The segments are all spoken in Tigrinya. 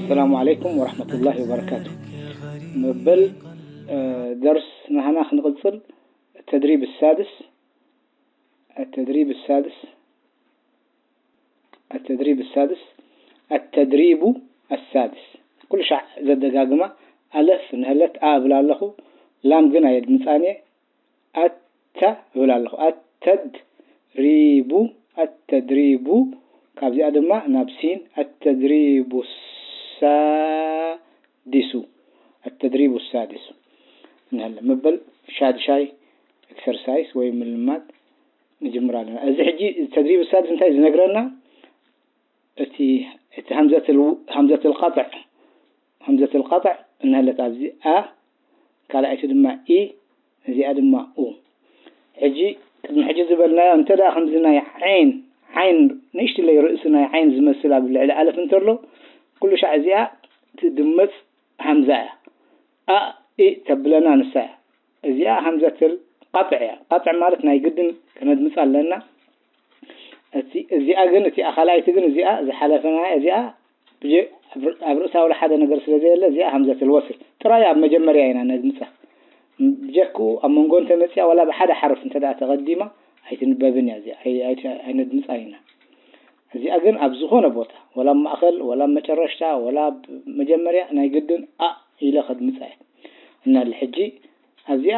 السلام عليكم ورحمة الله وبركاته. مبل، آه، درس نهنا خنقصل التدريب السادس. التدريب السادس. التدريب السادس. التدريب السادس. كل شع زدقاقمة ألف نهلت آ بلا لخو، لام قنا يد متانية، ኣተ እብል ኣለኹ። ኣተድሪቡ፣ ኣተድሪቡ። ካብዚኣ ድማ ናብ ሲን፣ ኣተድሪቡ ሳዲሱ፣ ኣተድሪቡ ሳዲሱ። ንህለ መበል ሻድሻይ ኤክሰርሳይስ ወይ ምልማድ ንጅምር ኣለና። እዚ ሕጂ ተድሪቡ ሳዲስ እንታይ ዝነግረና? እቲ፣ እቲ همزة ال همزة القطع، همزة القطع እንሃለት ኣብዚ ኣ፣ ካልኣይቲ ድማ ኢ፣ እዚኣ ድማ ኡ። ሕጂ ቅድሚ ሕጂ ዝበልናዮ እንተ ደኣ ከምዚ ናይ ዓይን፣ ዓይን ንእሽትለይ ርእሲ ናይ ዓይን ዝመስል ኣብ ልዕሊ ኣለፍ እንተሎ፣ ኩሉ ሻዕ እዚኣ ትድመጽ ሃምዛ እያ። ኣ ኢ ተብለና ንሳ እያ። እዚኣ همزة القطع እያ። ቀጥዕ ማለት ናይ ግድን ክነድምጻ ኣለና። እቲ፣ እዚኣ ግን፣ እቲ ኣኻላይቲ ግን እዚኣ ዝሓለፈና እዚኣ ብጀ-፣ ኣብ ር-፣ ኣብ ርእሳ ወላ ሓደ ነገር ስለ ዘየለ እዚኣ همزة الوصل ጥራይ ኣብ መጀመርያ ኢና ነድምጻ። ብጀክኡ ኣብ መንጎ እንተ መጽያ ወላ ብሓደ ሓርፍ እንተ ደኣ ተቐዲማ ኣይትንበብን እያ እዚኣ። ኣይ-፣ ኣይ-፣ ኣይነድምጻን ኢና። እዚኣ ግን ኣብ ዝኾነ ቦታ፣ ወላ ኣብ ማእኸል፣ ወላ ኣብ መጨረሽታ፣ ወላ ኣብ መጀመርያ ናይ ግድን ኣ ኢለ ከድምጻ እየ። እና ሕጂ ኣብዚኣ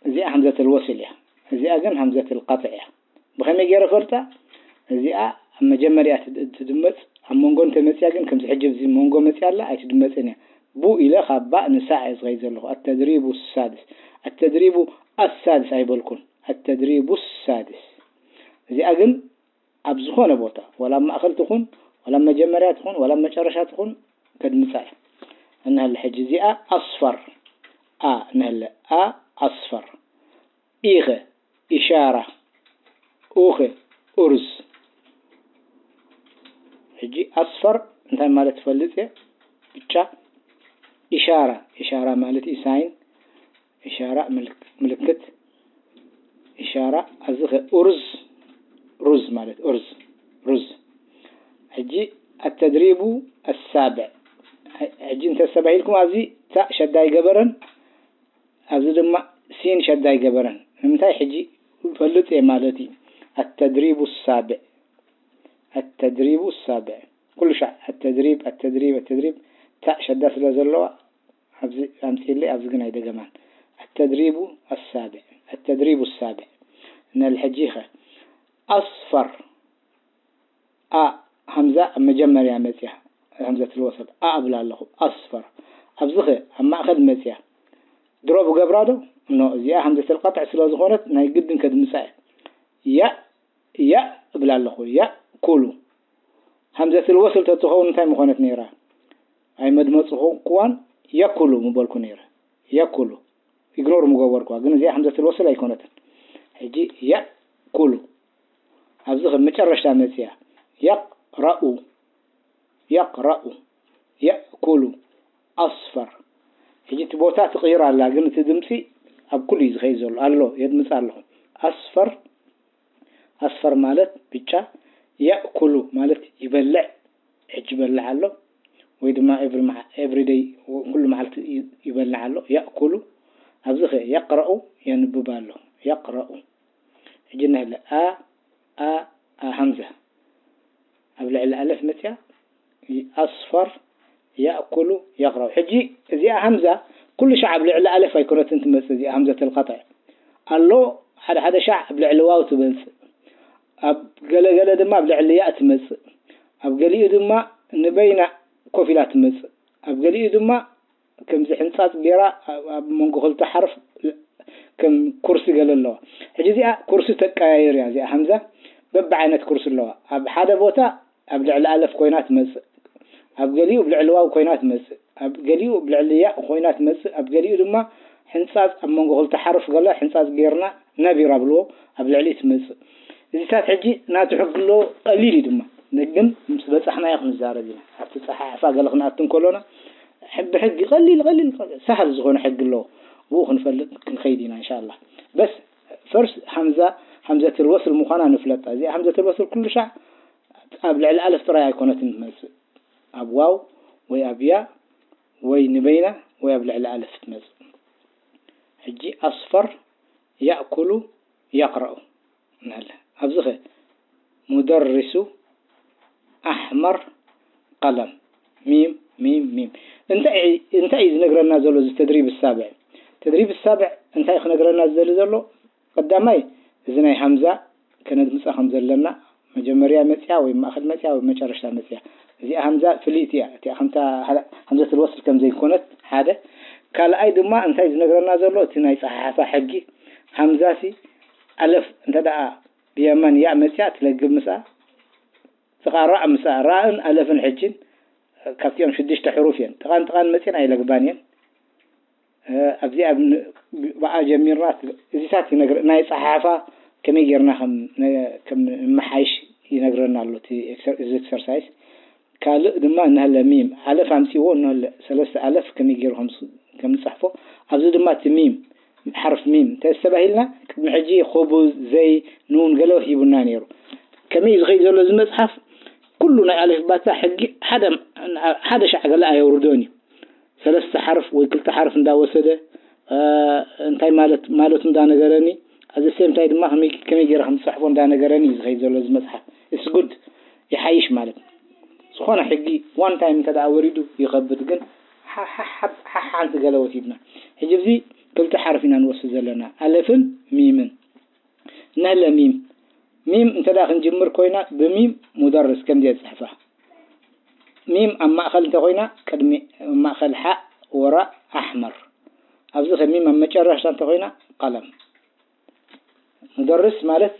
እዚኣ همزة الوصل እያ። እዚኣ ግን همزة القطع እያ። ብኸመይ ገይረ ፈልጣ? እዚኣ ኣብ መጀመርያ ትድ-፣ ትድመጽ፣ ኣብ መንጎ እንተመጽያ ግን ከምዚ ሕጂ ኣብዚ መንጎ መጽያ ኣላ ኣይትድመጽን እያ። ቡ ኢለ ካብ ባእ ንሳዕ እየ ዝኸይድ ዘለኹ። التدريب السادس، التدريب السادس ኣይበልኩን። التدريب السادس። እዚኣ ግን ኣብ ዝኾነ ቦታ፣ ወላ ኣብ ማእኸል ትኹን፣ ወላ ኣብ መጀመርያ ትኹን፣ ወላ ኣብ መጨረሻ ትኹን፣ ከድምጻ እየ። እንሀለ ሕጂ እዚኣ ኣስፈር፣ ኣ፣ እንሀለ፣ ኣ፣ ኣስፈር። ኢኸ፣ ኢሻራ። ኡኸ፣ ኡርዝ። ሕጂ ኣስፈር እንታይ ማለት ትፈልጥ እየ? ብጫ። ኢሻራ፣ ኢሻራ ማለት እዩ ሳይን። ኢሻራ ምልክ-፣ ምልክት። ኢሻራ፣ እዚ ኸ ኡርዝ፣ ሩዝ ማለት ኡርዝ፣ ሩዝ። ሕጂ التدريب السابع። ሕጂ እንተ ተባሂልኩም ኣብዚ ታእ ሸዳ ኣይገበረን፣ ኣብዚ ድማ ሲን ሸዳ ኣይገበረን። ንምንታይ? ሕጂ ፈልጥ እየ ማለት እዩ። التدريب السابع، التدريب السابع። ኩሉ ሻዕ التدريب، التدريب، التدريب። ታእ ሸዳ ስለ ዘለዋ ኣብዚ ኣምጺእለይ፣ ኣብዚ ግን ኣይደገማን። التدريب السابع، التدريب السابع። ነል ሕጂ ኸ ኣስፈር። ኣ፣ ሃምዛ ኣብ መጀመርያ መጽያ፣ همزة الوصل ኣ እብል ኣለኹ። ኣስፈር። ኣብዚ ኸ ኣብ ማእከል መጽያ ድሮፕ ገብራ ዶ? ኖ፣ እዚኣ همزة القطع ስለ ዝኾነት ናይ ግድን ከድምጻ እየ። ያእ፣ ያእ እብል ኣለኹ። ያእኩሉ። همزة الوصل ተትኸውን እንታይ ምኾነት ነይራ? ኣይመድመጽኹዋን፣ የኩሉ ምበልኩ ነይረ። የኩሉ። ኢግኖር ምገበርኩዋ። ግን እዚኣ همزة الوصل ኣይኮነትን። ሕጂ የእኩሉ። ኣብዚ ከም መጨረሽታ መጽያ። የቕረኡ። የቕረኡ። የእኩሉ። ኣስፈር። ሕጂ እቲ ቦታ ትቕይር ኣላ፣ ግን እቲ ድምጺ ኣብ ኩሉ እዩ ዝኸይድ ዘሎ። ኣሎ፣ የድምጽ ኣለኹ። ኣስፈር፣ ኣስፈር ማለት ብጫ፣ የእኩሉ ማለት ይበልዕ፣ ሕጂ ይበልዕ ኣሎ፣ ወይ ድማ ኤቭሪ መዓ-፣ ኤቭሪ ደይ፣ ኩሉ መዓልቲ ይ-፣ ይበልዕ ኣሎ። የእኩሉ። ኣብዚ ኸ የቕረኡ፣ የንብብ ኣሎ። የቕረኡ። ሕጂ እንሀለ ኣ፣ ኣ፣ ኣ፣ ሃምዛ ኣብ ልዕሊ ኣለፍ መጽያ፣ ኣስፈር፣ የእኩሉ፣ የቕረኡ። ሕጂ እዚኣ ሃምዛ ኩሉ ሻዕ ኣብ ልዕሊ ኣለፍ ኣይኮነትን ትመጽእ፣ እዚኣ همزة القطع። ኣሎ፣ ሓደ ሓደ ሻዕ ኣብ ልዕሊ ዋው ትመጽእ። ኣብ ገለ ገለ ድማ ኣብ ልዕሊ ያእ ትመጽእ። ኣብ ገሊኡ ድማ ንበይና ኮፍ ኢላ ትመጽእ። ኣብ ገሊኡ ድማ ከምዚ ሕንጻጽ ጌራ ኣብ፣ ኣብ መንጎ ክልተ ሓርፍ ከም ኩርሲ ገለ ኣለዋ። ሕጂ እዚኣ ኩርሲ ተቀያይር እያ። እዚኣ ሃምዛ በብዓይነት ኩርሲ ኣለዋ። ኣብ ሓደ ቦታ ኣብ ልዕሊ ኣለፍ ኮይና ትመጽእ። ኣብ ገሊኡ ኣብ ልዕሊ ዋው ኮይና ትመጽእ። ኣብ ገሊኡ ኣብ ልዕሊ ያእ ኮይና ትመጽእ። ኣብ ገሊኡ ድማ ሕንጻጽ ኣብ መንጎ ክልተ ሓርፍ ገለ ሕንጻጽ ጌርና ነቢር ኣብልዎ ኣብ ልዕሊ ትመጽእ። እዚታት ሕጂ ናቱ ሕጊ ኣለዎ፣ ቀሊል እዩ ድማ። ግን ምስ በጻሕናዮ ክንዛረብ ኢና። ኣብቲ ጸሓሕፋ ገለ ክንኣቱ እንከሎና፣ ሕ-፣ ብሕጊ ቀሊል፣ ቀሊል፣ ቀሊል፣ ሳህል ዝኾነ ሕጊ ኣለዎ። ብኡ ክንፈልጥ ክንኸይድ ኢና፣ እንሻላ። በስ ፈርስት ሃምዛ፣ ሃምዘትል ወስል ምዃና ንፍለጣ። እዚኣ ሃምዘትል ወስል ኩሉ ሻዕ ኣብ ልዕሊ ኣለፍ ጥራይ ኣይኮነትን ትመጽእ። ኣብ ዋው፣ ወይ ኣብ ያ ወይ ንበይና ወይ ኣብ ልዕሊ ኣለፍ ትመጽእ። ሕጂ ኣስፈር ያእኩሉ ያቅረኡ ንኣለ። ኣብዚ ኸ ሙደርሱ ኣሕመር ቀለም። ሚም፣ ሚም፣ ሚም። እንታይ እንታይ እዩ ዝነግረና ዘሎ እዚ ተድሪብ ሳብዕ? ተድሪብ ሳብዕ እንታይ ክነግረና ዝደሊ ዘሎ? ቀዳማይ፣ እዚ ናይ ሃምዛ ከነድምጻ ከም ዘለና፣ መጀመርያ መጽያ ወይ ማእከል መጽያ ወይ መጨረሽታ መጽያ። እዚኣ ሃምዛ ፍልይቲ እያ። እቲኣ ከምታ ሃምዘት ልወስል ከም ዘይኮነት ሓደ። ካልኣይ ድማ እንታይ ዝነግረና ዘሎ? እቲ ናይ ጸሓሓፋ ሕጊ፣ ሃምዛሲ ኣለፍ እንተ ደኣ ብየማን ያእ መጽያ ትለግብ ምስኣ፣ ጥቓ ራእ ምስኣ፣ ራእን ኣለፍን ሕጅን ካብቲኦም ሽዱሽተ ሕሩፍ እየን። ጥቓን ጥቓን መጽየን ኣይለግባን እየን። እ፣ ኣብዚ ኣብ ን-፣ ብኣ ጀሚርና እዚታት ይነግረ-፣ ናይ ጸሓሓፋ ከመይ ጌርና ከም ነ-፣ ከም ንመሓይሽ ይነግረና ኣሎ እቲ ኤክሰር-፣ እዚ ኤክሰርሳይዝ። ካልእ ድማ እናሃለ ሚም፣ ኣለፍ ኣምጺእዎ እናሃለ ሰለስተ ኣለፍ ከመይ ገይሩ ከም ስ-፣ ከም ንጽሕፎ፣ ኣብዚ ድማ እቲ ሚም፣ ሓርፍ ሚም፣ እንተ ተባሂልና፣ ቅድሚ ሕጂ ኹቡዝ፣ ዘይ፣ ኑን፣ ገለ ሂቡና ነይሩ። ከመይ እዩ ዝኸይድ ዘሎ እዚ መጽሓፍ? ኩሉ ናይ ኣሌፍባታ ሕጊ ሓደ፣ ሓደ ሻዕ ገለ ኣየውርዶን እዩ። ሰለስተ ሓርፍ ወይ ክልተ ሓርፍ እንዳወሰደ፣ እ፣ እንታይ ማለት፣ ማለቱ እንዳነገረኒ፣ ኣብዚ ሴም እንታይ ድማ ከመይ፣ ከመይ ገይረ ከም ዝጽሕፎ እንዳነገረኒ እዩ ዝኸይድ ዘሎ እዚ መጽሓፍ። It's good፣ ይሓይሽ ማለት ነው። ዝኾነ ሕጊ ዋን ታይም እንተ ደኣ ወሪዱ ይኸብድ፣ ግን ሓ-፣ ሓ-፣ ሓ-፣ ሓ-፣ ሓንቲ ገለ ወሲድና። ሕጂ እዚ ክልተ ሓርፍ ኢና ንወስድ ዘለና፣ ኣለፍን ሚምን። ነህለ ሚም። ሚም እንተ ደኣ ክንጅምር ኮይና፣ ብሚም ሙደርስ ከምዚኣ ዝጽሕፋ። ሚም ኣብ ማእከል እንተ ኮይና፣ ቅድሚ ማእከል ሓእ ወራእ ኣሕመር። ኣብዚ ከ ሚም ኣብ መጨረሽታ እንተ ኮይና፣ ቀለም። ሙደርስ ማለት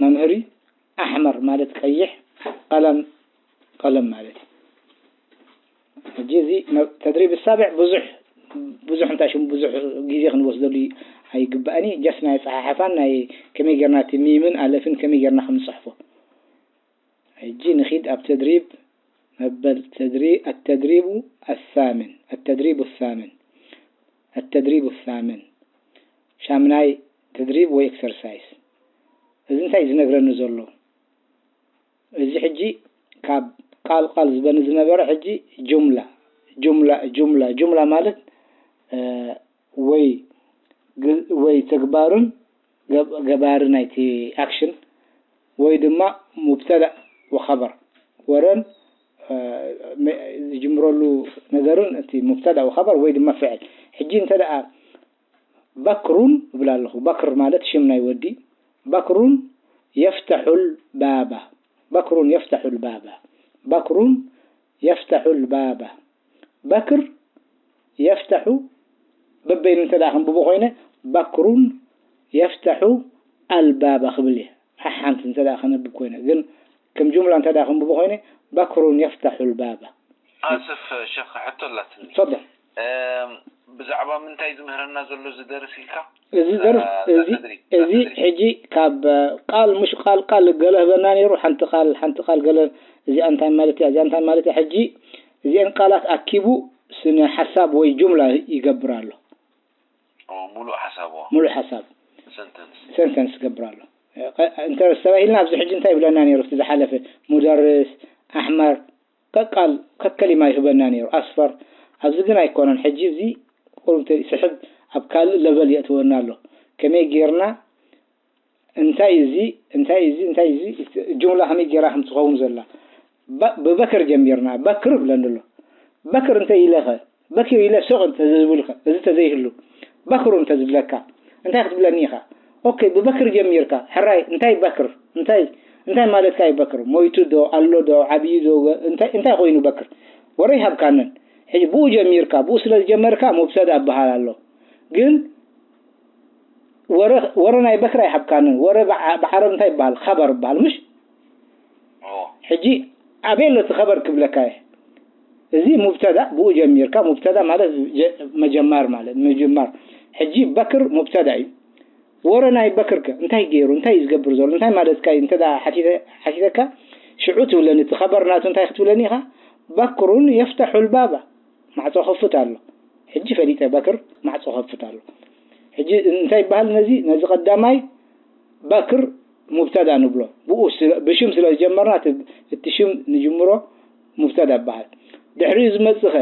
መምህር እዩ። ኣሕመር ማለት ቀይሕ፣ ቀለም፣ ቀለም ማለት እዩ። ሕጂ እዚ መ-፣ ተድሪብ ሳብዕ ብዙሕ፣ ብዙሕ እንታይ ሽሙ ብዙሕ ግዜ ክንወስደሉ ኣይግባእን እዩ። ጀስት ናይ ኣጸሓሕፋን ናይ ከመይ ጌርና እቲ ሚምን ኣለፍን ከመይ ጌርና ከም ንጽሕፎ። ሕጂ ንኺድ ኣብ ተድሪብ መበል ተድሪ-፣ التدريب الثامن، التدريب الثامن، التدريب الثامن። ሻምናይ ተድሪብ ወይ ኤክሰርሳይዝ። እዚ እንታይ እዩ ዝነግረኒ ዘሎ? እዚ ሕጂ ካብ ቃል ቃል ዝበኒ ዝነበረ ሕጂ ጁምላ፣ ጁምላ፣ ጁምላ፣ ጁምላ ማለት፣ እ፣ ወይ ግ-፣ ወይ ተግባርን ገብ-፣ ገባሪ ናይቲ ኣክሽን ወይ ድማ ሙብተዳእ ወኸበር ወረን፣ እ፣ መ-፣ ዝጅምረሉ ነገርን እቲ ሙብተዳእ ወኸበር ወይ ድማ ፍዕል። ሕጂ እንተ ደኣ በክሩን እብል ኣለኹ። በክር ማለት ሽም ናይ ወዲ። በክሩን የፍተሑል ባባ። በክሩን የፍተሑል ባባ። በክሩን የፍተሑል ባባ። በክር የፍተሑ በበይኑ እንተ ደኣ ከንብቦ ኮይነ፣ በክሩን የፍተሑ ኣልባባ ክብል እየ። ሓሓንቲ እንተ ደኣ ከነብብ ኮይነ። ግን ከም ጁምላ እንተ ደኣ ከንብቦ ኮይነ፣ በክሩን የፍተሑል ባባ። ኣስፍ ሸኽ፣ ሕቶ ኣላትኒ። ተፈضل። እም፣ ብዛዕባ ምንታይ ዝምህረና ዘሎ እዚ ደርሲ ኢልካ? እዚ ደርሲ፣ እ፣ እዚ፣ ተድሪብ፣ እዚ ተድሪብ። ሕጂ ካብ፣ እ፣ ቃል፣ ምሽ ቃል፣ ቃል ገለ ህበና ነይሩ፣ ሓንቲ ቃል፣ ሓንቲ ቃል ገለ፣ እዚኣ እንታይ ማለት እያ፣ እዚኣ እንታይ ማለት እያ። ሕጂ እዚአን ቃላት ኣኪቡ ስነ ሓሳብ ወይ ጁምላ ይገብር ኣሎ። ኦ፣ ሙሉእ ሓሳብ፣ ኦ። ሙሉእ ሓሳብ። ሰንተንስ። ሰንተንስ ይገብር ኣሎ። እ፣ ቀ-፣ እንተ ተባሂልና ኣብዚ ሕጂ እንታይ ይብለና ነይሩ እቲ ዝሓለፈ? ሙደርስ፣ ኣሕመር፣ ቀቃል ከከሊማ ይህበና ነይሩ፣ ኣስፈር። ኣብዚ ግን ኣይኮነን። ሕጂ እዚ ቁሩብ እንተ ስሕብ ኣብ ካልእ ለቨል የእትወና ኣሎ። ከመይ ጌርና፣ እንታይ እዚ፣ እንታይ እዚ፣ እንታይ እዚ፣ ጁምላ ከመይ ጌራ ከም ትኸውን ዘላ። በ-፣ ብበክር ጀሚርና፣ በክር ብለኒ ኣሎ። በክር እንተ ኢለኸ፣ በኪር ኢለ ሱቕ እንተ ዝብልካ፣ እዚ ተዘይህሉ፣ በክሩ እንተ ዝብለካ፣ እንታይ ክትብለኒ ኢኻ? ኦኬ፣ ብበክር ጀሚርካ፣ ሕራይ፣ እንታይ በክር? እንታይ፣ እንታይ ማለትካ እዩ በክር? ሞይቱ ዶ፣ ኣሎ ዶ፣ ዓብዩ ዶ፣ እንታይ፣ እንታይ ኮይኑ በክር? ወረ ይሃብካንን። ሕጂ ብኡ ጀሚርካ፣ ብኡ ስለ ዝጀመርካ፣ ሙብተዳ እበሃል ኣሎ። ግን ወረ፣ ወረ ናይ በክር ኣይሃብካንን። ወረ ብዓ-፣ ብዓረብ እንታይ ይበሃል? ኸበር ይበሃል፣ ምሽ? ኦ። ሕጂ ኣበይ ኣሎ እቲ ኸበር ክብለካ እየ። እዚ ሙብተዳ ብኡ ጀሚርካ፣ ሙብተዳ ማለት ጀ-፣ መጀማር ማለት፣ ምጅማር። ሕጂ በክር ሙብተዳ እዩ። ወረ ናይ በክር ከ እንታይ ገይሩ? እንታይ እዩ ዝገብር ዘሎ? እንታይ ማለትካ እዩ? እንተ ደኣ ሓቲተ-፣ ሓቲተካ፣ ሽዑ ትብለኒ፣ እቲ ኸበር ናቱ እንታይ ክትብለኒ ኢኻ? በክሩን የፍተሑል ባባ። ማዕጾ ከፍት ኣሎ። ሕጂ ፈሊጠ፣ በክር ማዕጾ ከፍት ኣሎ። ሕጂ እንታይ ይበሃል ነዚ? ነዚ ቀዳማይ በክር ሙብተዳ ንብሎ። ብኡ ስለ-፣ ብሽም ስለ ዝጀመርና እቲ፣ እቲ ሽም ንጅምሮ ሙብተዳ ይበሃል። ድሕሪኡ ዝመጽእ ኸ?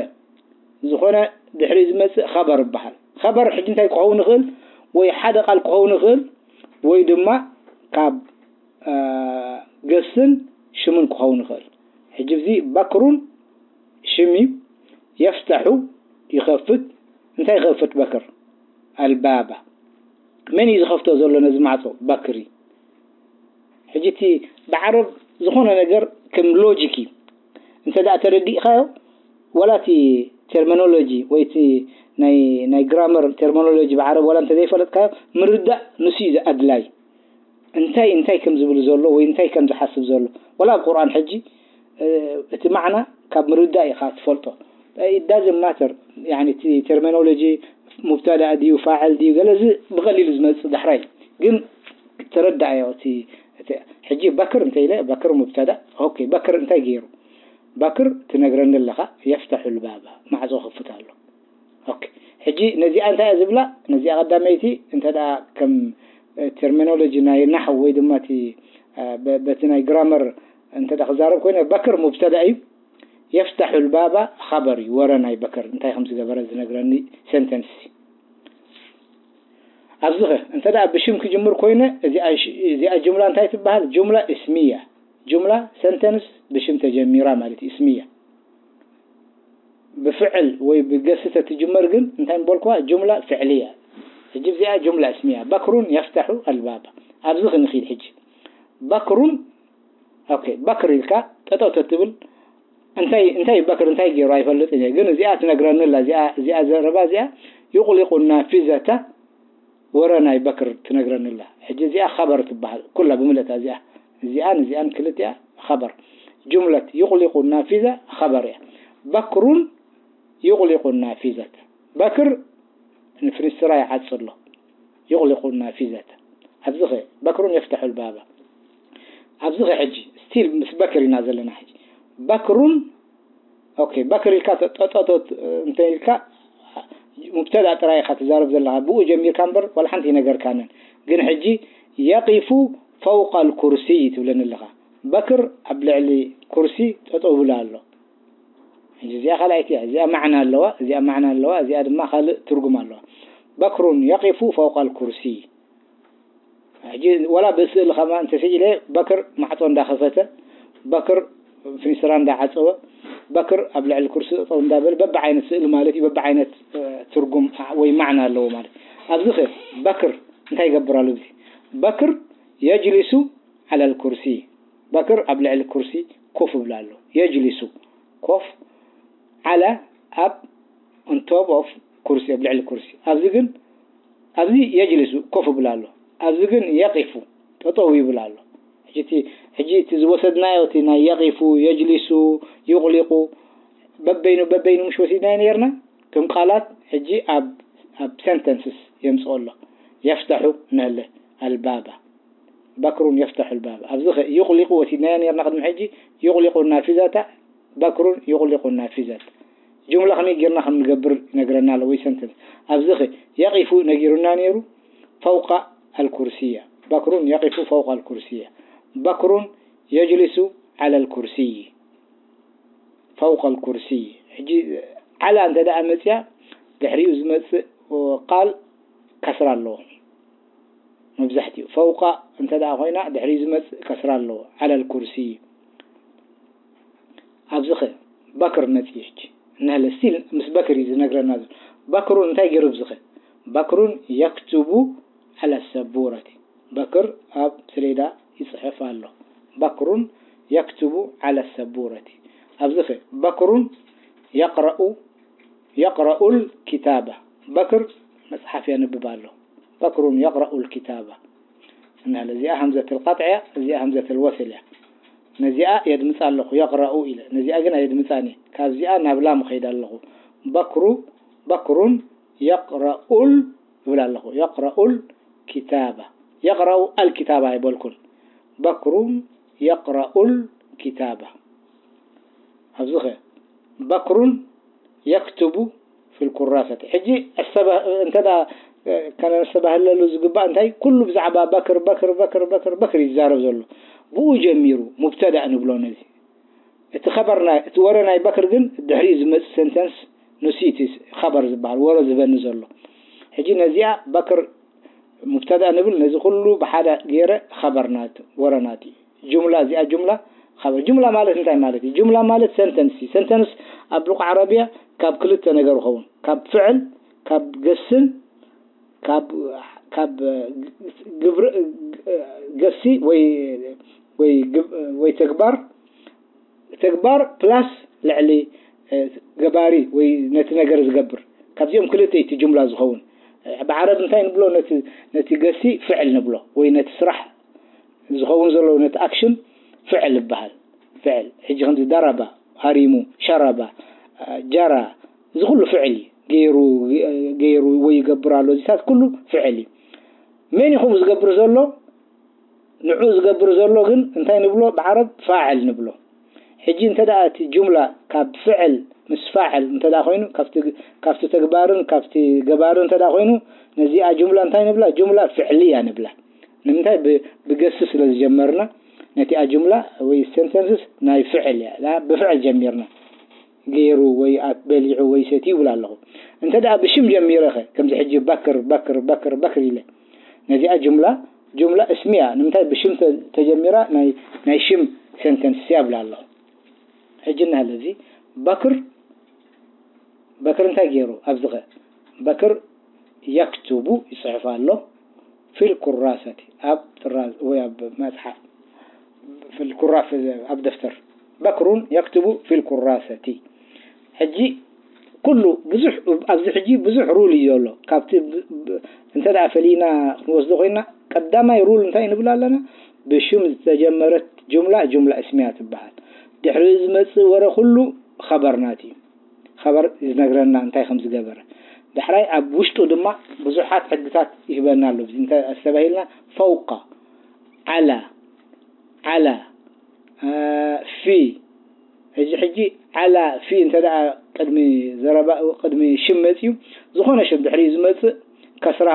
ዝኾነ ድሕሪኡ ዝመጽእ ኸበር ይበሃል። ኸበር ሕጂ እንታይ ክኸውን ይኽእል? ወይ ሓደ ቃል ክኸውን ይኽእል፣ ወይ ድማ ካብ፣ እ፣ ገስን ሽምን ክኸውን ይኽእል። ሕጂ እዚ በክሩን ሽም እዩ። የፍተሑ፣ ይኸፍት። እንታይ ይኸፍት በክር? ኣልባባ። መን እዩ ዝኸፍቶ ዘሎ ነዚ ማዕጾ? በክር እዩ። ሕጂ እቲ ብዓረብ ዝኾነ ነገር ከም ሎጂክ እዩ። እንተ ደኣ ተረዲእካዮ፣ ዋላ እቲ ተርሚኖሎጂ ወይ እቲ ናይ፣ ናይ ግራመር ተርሚኖሎጂ ብዓረብ ዋላ እንተ ዘይፈለጥካዮ፣ ምርዳእ ንሱ እዩ ኣድላይ። እንታይ፣ እንታይ ከም ዝብል ዘሎ ወይ እንታይ ከም ዝሓስብ ዘሎ። ዋላ ኣብ ቁርኣን ሕጂ፣ እ፣ እቲ ማዕና ካብ ምርዳእ ኢኻ ትፈልጦ። It doesn't matter፣ ያኒ እቲ ተርሚኖሎጂ ሙብተዳእ ድዩ ፋዕል ድዩ ገለ፣ እዚ ብቐሊሉ ዝመጽእ ዳሕራይ። ግን ተረዳእዮ እቲ፣ እቲ ሕጂ በክር እንተ ኢለ፣ በክር ሙብተዳእ፣ ኦኬ፣ በክር እንታይ ገይሩ? በክር ትነግረኒ ኣለኻ፣ የፍተሑ ልባባ፣ ማዕጾ ክፍት ኣሎ። ኦኬ። ሕጂ ነዚኣ እንታይ እያ ዝብላ? ነዚኣ ቀዳመይቲ እንተ ደኣ ከም፣ እ፣ ተርሚኖሎጂ ናይ ናሕው ወይ ድማ እቲ፣ እ፣ በ-፣ በቲ ናይ ግራመር እንተ ደኣ ክዛረብ ኮይነ፣ በክር ሙብተዳ እዩ። የፍተሑ ልባባ ኸበር እዩ፣ ወረ ናይ በክር እንታይ ከም ዝገበረ ዝነግረኒ ሴንተንስ እዩ። ኣብዚ ኸ እንተ ደኣ ብሽም ክጅምር ኮይነ፣ እዚኣ ሽ-፣ እዚኣ ጁምላ እንታይ ትበሃል? ጁምላ እስሚያ። ጁምላ ሰንተንስ ብሽም ተጀሚራ ማለት እዩ፣ እስሚያ። ብፍዕል ወይ ብገስ ተትጅመር ግን እንታይ ምበልኩዋ? ጁምላ ፍዕልያ። ሕጂ እዚኣ ጁምላ እስሚያ። በክሩን የፍተሑ ኣልባባ። ኣብዚ ክንኺድ ሕጂ። በክሩን፣ ኦኬ፣ በክር ኢልካ ጠጠው ተትብል፣ እንታይ፣ እንታይ በክር እንታይ ገይሩ ኣይፈልጥን እየ። ግን እዚኣ ትነግረኒ ኣላ፣ እዚኣ፣ እዚኣ ዘረባ እዚኣ ዩቕሊቁ ናፊዘተ ወረ ናይ በክር ትነግረኒ ኣላ። ሕጂ እዚኣ ኸበር ትበሃል። ኩላ ብምልእታ እዚኣ፣ እዚኣን እዚኣን ክልቲኣ ኸበር። ጁምለት ዩቕሊቁ ናፊዘ ኸበር እያ። በክሩን ዩቕሊቁ ናፊዘተ። በክር ንፍንስትራ ይዓጽ ኣሎ። ዩቕሊቁ ናፊዘተ። ኣብዚ ኸ በክሩን የፍተሑ ልባባ። ኣብዚ ኸ ሕጂ ስቲል ምስ በክር ኢና ዘለና ሕጂ። በክሩን፣ ኦኬ፣ በክር ኢልካ ተ-፣ ጠጠቶት እንተ ኢልካ ሙብተዳ ጥራይ ኢኻ ትዛረብ ዘለኻ። ብኡ ጀሚርካ እምበር ዋላ ሓንቲ ኣይነገርካንን። ግን ሕጂ የቂፉ ፈውቀል ኩርሲ ትብለኒ ኣለኻ። በክር ኣብ ልዕሊ ኩርሲ ጠጠው ብሉ ኣሎ። ሕጂ እዚኣ ካልኣይቲ እያ። እዚኣ ማዕና ኣለዋ፣ እዚኣ ማዕና ኣለዋ፣ እዚኣ ድማ ካልእ ትርጉም ኣለዋ። በክሩን የቂፉ ፈውቀል ኩርሲ። ሕጂ ወላ ብስእሊ ከማ እንተስኢለ በክር ማዕጾ እንዳኸፈተ፣ በክር ፍኒስትራ እንዳዓጸወ፣ በክር ኣብ ልዕሊ ኩርሲ ጠጠው እንዳበለ፣ በብዓይነት ስእሊ ማለት እዩ፣ በብዓይነት፣ እ፣ ትርጉም ወይ ማዕና ኣለዎ ማለት። ኣብዚ ኸ በክር እንታይ ይገብር ኣሎ? እዚ በክር የጅሊሱ ዓለል ኩርሲ፣ በክር ኣብ ልዕሊ ኩርሲ ኮፍ ይብል ኣሎ። የጅሊሱ ኮፍ፣ ዓለ ኣብ፣ on top of ኩርሲ፣ ኣብ ልዕሊ ኩርሲ። ኣብዚ ግን፣ ኣብዚ የጅሊሱ ኮፍ ይብል ኣሎ። ኣብዚ ግን የቂፉ ጠጠው ይብል ኣሎ። ሕጂ እቲ፣ ሕጂ እቲ ዝወሰድናዮ እቲ ናይ የቂፉ፣ የጅሊሱ፣ ዩቕሊቁ በበይኑ በበይኑ ምሽ ወሲድናዮ ነይርና። እቶም ቃላት ሕጂ ኣብ፣ ኣብ ሰንተንስስ የምጽኦ ኣሎ። የፍተሑ ንህለ ኣልባባ። በክሩን የፍተሑ ኣልባብ። ኣብዚ ኸ ዩቕሊቁ ወሲድናዮ ኔርና ቅድሚ ሕጂ፣ ዩቕሊቁ ናፊዘተ፣ በክሩን ዩቕሊቁ ናፊዘተ። ጁምላ ከመይ ጌርና ከም ንገብር ይነግረና ኣሎ ወይ ሰንተንስ። ኣብዚ ኸ የቂፉ ነጊሩና ኔሩ፣ ፈውቀ ኣልኩርስያ። በክሩን የቂፉ ፈውቀ ኣልኩርስያ። በክሩን የጅሊሱ ዓለ ኣልኩርስይ። ፈውቀ ኣልኩርስይ። ሕጂ ዓላ እንተ ደኣ መጽያ፣ ድሕሪኡ ዝመጽእ ቃል ከስራ ኣለዎ። መብዛሕትኡ ፈውቀ እንተ ደኣ ኮይና፣ ድሕሪኡ ዝመጽእ ከስራ ኣለዎ። ዓለ ኣልኩርስይ። ኣብዚ ኸ በክር መጽዩ ሕጂ። እንሀለ ስቲል ምስ በክር እዩ ዝነግረና ዘሎ። በክሩን እንታይ ገይሩ ኣብዚ ኸ? በክሩን የክትቡ ዓለ ሰቡረቲ። በክር ኣብ ሰሌዳ ይጽሕፍ ኣሎ። በክሩን የክትቡ ዓለ ሰቡረቲ። ኣብዚ ኸ? በክሩን የቅረኡ፣ የቅረኡል ኪታበ። በክር መጽሓፍ የንብብ ኣሎ። በክሩን የቅረኡል ኪታበ። እንሀለ እዚኣ ሀምዘተል ቀጥዕ እያ፣ እዚኣ ሀምዘተል ወስል እያ። ነዚኣ የድምጻ ኣለኹ፣ የቅረኡ ኢለ። ነዚኣ ግን ኣየድምጻን እየ። ካብዚኣ ናብ ላም እኸይድ ኣለኹ። በክሩ፣ በክሩን የቅረኡል እብል ኣለኹ። የቅረኡል ኪታበ። የቅረኡ ኣልኪታበ ኣይበልኩን። በክሩን የቅረኡል ኪታበ። ኣብዚ ኸ? በክሩን የክትቡ ፊል ኩራሰቲ። ሕጂ ኣስተባ-፣ እንተ ደኣ፣ እ፣ ከነስተባህለሉ ዝግባእ እንታይ? ኩሉ ብዛዕባ በክር፣ በክር፣ በክር፣ በክር፣ በክር ይዛረብ ዘሎ። ብኡ ጀሚሩ፣ ሙብተዳእ ንብሎ ነዚ። እቲ ኸበር ናይ እቲ ወረ ናይ በክር ግን ድሕሪኡ ዝመጽእ ሰንተንስ ንሱ እቲ ኸበር ዝበሃል ወረ ዝበኒ ዘሎ። ሕጂ ነዚኣ በክር ሙብተዳ ንብል፣ ነዚ ኩሉ ብሓደ ገይረ ኸበር ናቱ ወረ ናቱ እዩ። ጁምላ እዚኣ ጁምላ ኸበር። ጁምላ ማለት እንታይ ማለት እዩ? ጁምላ ማለት ሰንተንስ እዩ። ሰንተንስ ኣብ ሉቃ ዓረብያ ካብ ክልተ ነገር ይኸውን፣ ካብ ፍዕል፣ ካብ ገስን ካብ ካብ ግብሪ ገሲ ወይ ወይ ግብ- ወይ ተግባር ተግባር ፕላስ ልዕሊ ገባሪ ወይ ነቲ ነገር ዝገብር። ካብዚኦም ክልተ እቲ ጁምላ ዝኸውን። ብዓረብ እንታይ ንብሎ? ነቲ ነቲ ገሲ ፍዕል ንብሎ ወይ ነቲ ስራሕ ዝኸውን ዘሎ ነቲ ኣክሽን ፍዕል ይበሃል። ፍዕል ሕጂ ከምዚ ደረባ፣ ሃሪሙ፣ ሸረባ፣ ጀራ፣ እዚ ኩሉ ፍዕል እዩ። ገይሩ ገይሩ ወይ ይገብር ኣሎ፣ እዚታት ኩሉ ፍዕል እዩ። መን ይኹም ዝገብር ዘሎ? ንዑ ዝገብር ዘሎ ግን እንታይ ንብሎ? ብዓረብ ፋዕል ንብሎ። ሕጂ እንተ ደኣ እቲ ጁምላ ካብ ፍዕል ምስ ፋዕል እንተ ደኣ ኮይኑ፣ ካብቲ ካብቲ ተግባርን ካብቲ ገባርን እንተ ደኣ ኮይኑ፣ ነዚኣ ጁምላ እንታይ ንብላ? ጁምላ ፍዕልያ ንብላ። ንምንታይ? ብ- ብገሲ ስለ ዝጀመርና ነቲኣ ጁምላ ወይ ሰንተንስስ ናይ ፍዕል እያ። እዛ ብፍዕል ጀሚርና። ገይሩ ወይ ኣት- በሊዑ ወይ ሰትዩ ይብል ኣለኹ። እንተ ደኣ ብሽም ጀሚረ ኸ? ከምዚ ሕጂ በክር በክር በክር በክር ኢለ ነዚኣ ጁምላ ጁምላ እስሚያ ንምንታይ ብሽም ተ- ተጀሚራ ናይ ናይ ሽም ሰንተንስ እያ እብል ኣለኹ። ሕጂ እናሃለ እዚ በክር በክር እንታይ ገይሩ ኣብዚ ኸ? በክር የክቱቡ ይፅሕፍ ኣሎ ፊል ኩራሰቲ ኣብ ጥራዝ ወይ ኣብ መፅሓፍ ፊል ኩራ ኣብ ደፍተር በክሩን የክቱቡ ፊል ኩራሰቲ። ሕጂ ኩሉ ብዙሕ ኣብዚ ሕጂ ብዙሕ ሩል እዩ ዘሎ። ካብቲ ብ- ብ- እንተ ደኣ ፈሊና ክንወስዶ ኮይና ቀዳማይ ሩል እንታይ ንብል ኣለና? ብሽም ዝተጀመረት ጁምላ ጁምላ እስሚያ ትበሃል። ድሕሪ ዝመፅእ ወረ ኩሉ ኸበር ናት እዩ። ኸበር ዝነግረና እንታይ ከም ዝገበረ። ዳሕራይ ኣብ ውሽጡ ድማ ብዙሓት ሕግታት ይህበና ኣሎ። እዚ እንታይ ኣስተባሂልና? ፈውቃ፣ ዓላ፣ ዓላ፣ ፊ። እዚ ሕጂ ዓላ ፊ እንተ ደኣ ቅድሚ ዘረባ ቅድሚ ሽም መፅዩ ዝኾነ ሽም ድሕሪኡ ዝመፅእ ከስራ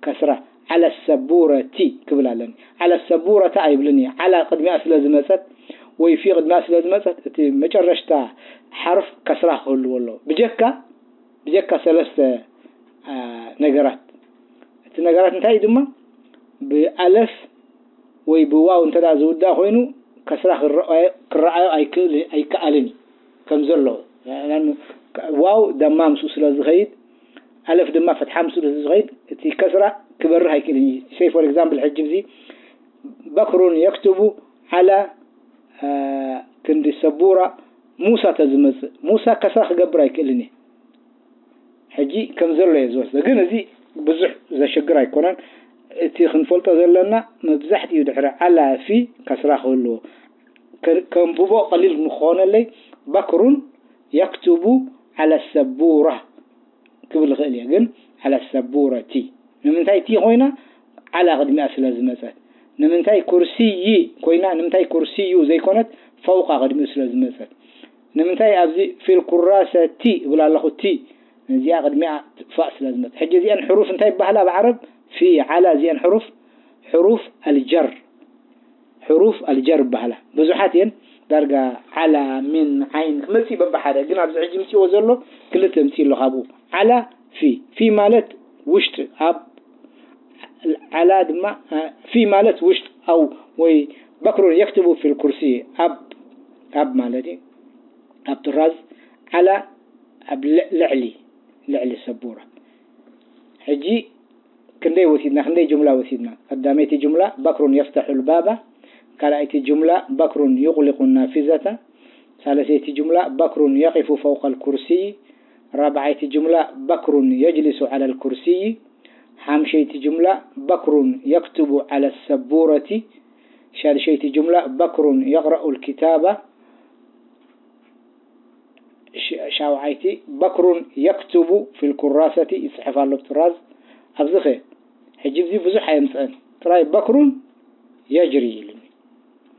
ከስራ ዓለ ሰቡረቲ ክብል ኣለኒ። ዓለ ሰቡረታ ኣይብልን እየ። ዓላ ቅድሚኣ ስለ ዝመፀት ወይ ፊ ቅድሚኣ ስለ ዝመፀት እቲ መጨረሽታ ሓርፍ ከስራ ክህልዎ ኣለዎ። ብጀካ ብጀካ ሰለስተ ነገራት። እቲ ነገራት እንታይ እዩ ድማ ብኣለፍ ወይ ብዋው እንተ ዝውዳእ ኮይኑ ከስራ ክረኣዮ ኣይከኣልን እዩ ከም ዘሎ። ዋው ደማ ምስኡ ስለ ዝኸይድ ኣለፍ ድማ ፈትሓ ምስኡ ስለ ዝኸይድ እቲ ከስራ ክበርህ ኣይክእልን እዩ። ሰይ ፎር ኤግዛምፕል ሕጂ ብዚ በክሩን የክትቡ ዓላ ክንዲ ሰቡራ ሙሳ ተዝመፅእ ሙሳ ከስራ ክገብር ኣይክእልን እዩ። ሕጂ ከም ዘሎ እየ ዝወስዶ፣ ግን እዚ ብዙሕ ዘሸግር ኣይኮነን። እቲ ክንፈልጦ ዘለና መብዛሕትኡ ድሕሪ ዓላ ፊ ከስራ ክህልዎ ከንብቦ ቀሊል ንክኾነለይ በክሩን የክትቡ ዓላ ሰቡራ ክብል ይኽእል እየ፣ ግን ዓላ ሰቡረቲ ንምንታይ ቲ ኮይና ዓላ ቅድሚኣ ስለ ዝመፀት። ንምንታይ ኩርሲዪ ኮይና ንምንታይ ኩርሲዩ ዘይኮነት ፈውቃ ቅድሚኡ ስለ ዝመፀት። ንምንታይ ኣብዚ ፊል ኩራሰቲ እብል ኣለኹ ቲ ነዚኣ ቅድሚኣ ትጥፋእ ስለ ዝመፀ። ሕጂ እዚአን ሕሩፍ እንታይ ይበሃላ ብዓረብ? ፊ ዓላ እዚአን ሕሩፍ ሕሩፍ ኣልጀር ሕሩፍ ኣልጀር ይበሃላ። ብዙሓት እየን ዳርጋ ዓላ ሚን ዓይን ክመፅእ በብሓደ ግን ኣብዚ ሕጂ ምፅዎ ዘሎ ክልተ ምፅእ ኣሎ ካብኡ ዓላ ፊ ፊ ማለት ውሽጢ ኣብ ዓላ ድማ ፊ ማለት ውሽጥ ኣው ወይ በክሩን የክትቡ ፊል ኩርሲ ኣብ ኣብ ማለት እዩ ኣብ ጥራዝ ዓላ ኣብ ልዕሊ ልዕሊ ሰቡራ። ሕጂ ክንደይ ወሲድና ክንደይ ጁምላ ወሲድና? ቀዳመይቲ ጁምላ በክሩን የፍተሑ ልባባ፣ ካልኣይቲ ጁምላ በክሩን ዩቕሊቁ ናፊዘታ፣ ሳለሰይቲ ጁምላ በክሩን የቂፉ ፈውቀ ልኩርሲይ፣ ራብዓይቲ ጁምላ በክሩን የጅሊሱ ዓላ ልኩርሲይ፣ ሓምሸይቲ ጁምላ በክሩን የክትቡ ዓላ ሰቡረቲ፣ ሻድሸይቲ ጁምላ በክሩን የቕረኡ ልኪታባ፣ ሻውዓይቲ በክሩን የክትቡ ፊል ኩራሰቲ ይፅሕፍ ኣሎ ብጥራዝ። ኣብዚ ኸ ሕጂ እዚ ብዙሕ ኣየምፅአን ጥራይ በክሩን የጅሪ ኢሉኒ።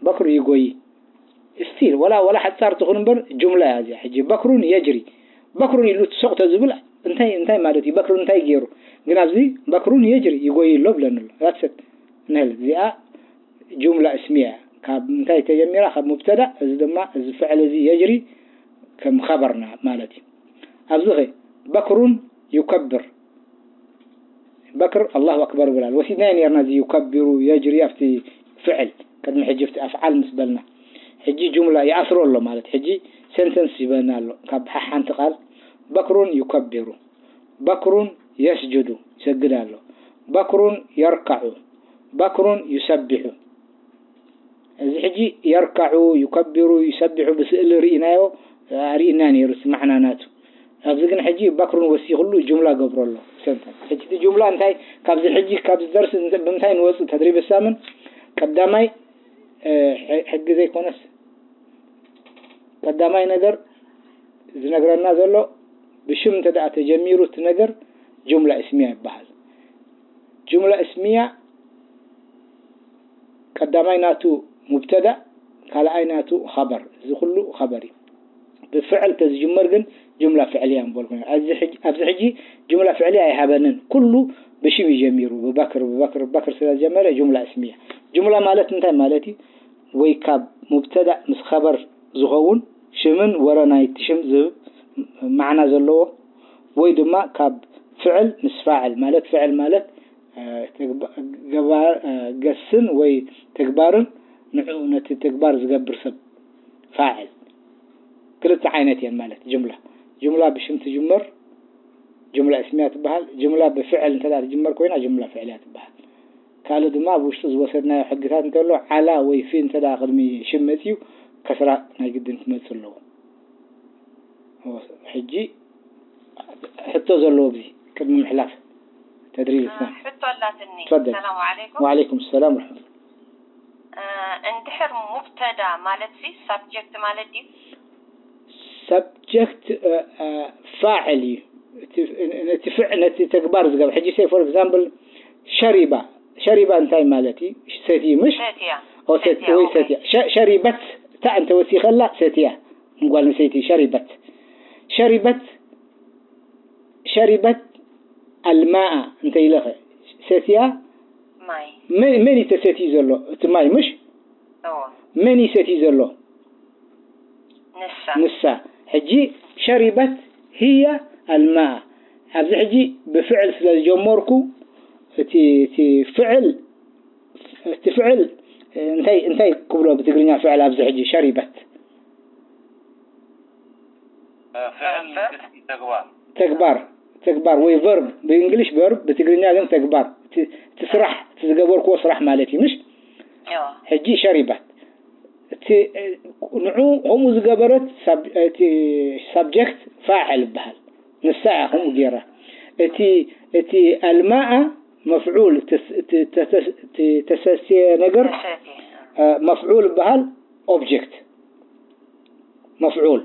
በክሩ ይጎይ ስቲል ወላ ወላ ሓፃር ትኹን እምበር ጁምላ እያ እዚኣ። ሕጂ በክሩን የጅሪ በክሩን ኢሉ ሱቕ ተዝብል እንታይ እንታይ ማለት እዩ? በክሩን እንታይ ገይሩ? ግን ኣብዚ በክሩን የጅሪ ይጎይ ኣሎ ብለኒ ኣሎ። ራትሰት ንህል እዚኣ ጁምላ እስሚያ እያ። ካብ እንታይ ተጀሚራ? ካብ ሙብተዳ። እዚ ድማ እዚ ፍዕል እዚ የጅሪ ከም ኸበርና ማለት እዩ። ኣብዚ ኸ በክሩን ዩከብር፣ በክር ኣላሁ ኣክበር ብላል ወሲድናዮ ነርና። እዚ ዩከብሩ የጅሪ ኣብቲ ፍዕል ቅድሚ ሕጂ ኣብቲ ኣፍዓል ምስ በልና ሕጂ ጁምላ ይኣስሮ ኣሎ ማለት ሕጂ ሴንተንስ ይበና ኣሎ። ካብ ሓንቲ ቃል በክሩን ዩከብሩ፣ በክሩን የስጁዱ ይሰግድ ኣሎ፣ በክሩን የርካዑ፣ በክሩን ዩሰቢሑ። እዚ ሕጂ የርካዑ፣ ዩከብሩ፣ ዩሰቢሑ ብስእሊ ርኢናዮ፣ ኣርእዩና ነይሩ እቲ ማዕና ናቱ። ኣብዚ ግን ሕጂ በክሩን ወሲኹሉ ጁምላ ገብሮ ኣሎ። ሰምተን። ሕጂ እቲ ጁምላ እንታይ ካብዚ ሕጂ ካብዚ ደርሲ እንተ- ብምንታይ ንወጽእ ተድሪብ ሳምን ቀዳማይ እ፣ ሕ- ሕጊ ዘይኮነስ ቀዳማይ ነገር ዝነግረና ዘሎ ብሽም እንተ ደኣ ተጀሚሩ እቲ ነገር ጁምላ እስሚያ ይበሃል። ጁምላ እስሚያ ቀዳማይ ናቱ ሙብተዳ፣ ካልኣይ ናቱ ኸበር። እዚ ኩሉ ኸበር እዩ። ብፍዕል ተዝጅመር ግን ጁምላ ፍዕልያ ምበልኩ ነይረ። ኣብዚ ሕጂ- ኣብዚ ሕጂ ጁምላ ፍዕልያ ኣይሃበንን። ኩሉ ብሽም እዩ ጀሚሩ። ብበክር ብበክር ብበክር ስለ ዝጀመረ ጁምላ እስሚያ። ጁምላ ማለት እንታይ ማለት እዩ? ወይ ካብ ሙብተዳ ምስ ኸበር ዝኸውን ሽምን ወረ ናይቲ ሽም ዝህብ ማዕና ዘለዎ፣ ወይ ድማ ካብ ፍዕል ምስ ፋዕል ማለት ፍዕል ማለት እ፣ ተግባ- ገባ- እ፣ ገስን ወይ ተግባርን ንዕኡ ነቲ ተግባር ዝገብር ሰብ ፋዕል። ክልተ ዓይነት እየን ማለት ጅምላ። ጅምላ ብሽም ትጅመር ጅምላ እስሚያ ትበሃል። ጅምላ ብፍዕል እንተ ደኣ ትጅመር ኮይና ጅምላ ፍዕልያ ትበሃል። ካልእ ድማ ኣብ ውሽጡ ዝወሰድናዮ ሕግታት እንተሎ ዓላ ወይ ፊ እንተ ደኣ ቅድሚ ሽም መፅዩ ከስራ ናይ ግድን ክመፅእ ኣለዎ። ሕጂ ሕቶ ዘለዎ ግዜ ቅድሚ ምሕላፍ ተድሪብ እስላም። ሕቶ ኣላትኒ። ተፈደል። ሰላም ዓለይኩም። ወዓለይኩም ሰላም ወረሕመቱላህ። እንድሕር ሙብተዳ ማለት ሲ ሳብጀክት ማለት ድዩ? ሳብጀክት ፋዕል እዩ። እቲ ፍዕ ነቲ ተግባር ዝገብር ሕጂ ሰይ ፎር ኤግዛምፕል ሸሪባ። ሸሪባ እንታይ ማለት እዩ? ሰቲ ምሽ? ሰትያ። ኦ ሰቲ ወይ ሰትያ። ሸሪበት እታ እንተወሲኸላ ሰትያ ንጓል ንሰይቲ ሸሪበት። ሸሪበት ሸሪበት ኣልማኣ እንተ ኢለኸ ሰትያ። ማይ። መን እዩ ተሰትዩ ዘሎ? እቲ ማይ ምሽ? መን እዩ ሰትዩ ዘሎ? ንሳ። ንሳ። ሕጂ ሸሪበት ህያ ኣልማኣ። ኣብዚ ሕጂ ብፍዕል ስለ ዝጀመርኩ እቲ እቲ ፍዕል እቲ ፍዕል እንታይ እንታይ ክብሎ ብትግርኛ ፍዕል ኣብዚ ሕጂ ሸሪበት ተግባር ተግባር ወይ ቨርብ ብእንግሊሽ ቨርብ ብትግርኛ ግን ተግባር እቲ ስራሕ እቲ ዝገበርክዎ ስራሕ ማለት እዩ ምሽ ሕጂ ሸሪባት እቲ ንዑ ከምኡ ዝገበረት ሳብጀክት ፋዕል ይበሃል ንሳ እያ ከምኡ ገይራ እቲ እቲ ኣልማኣ መፍዑል ተሰስየ ነገር መፍዑል ይበሃል ኦብጀክት መፍዑል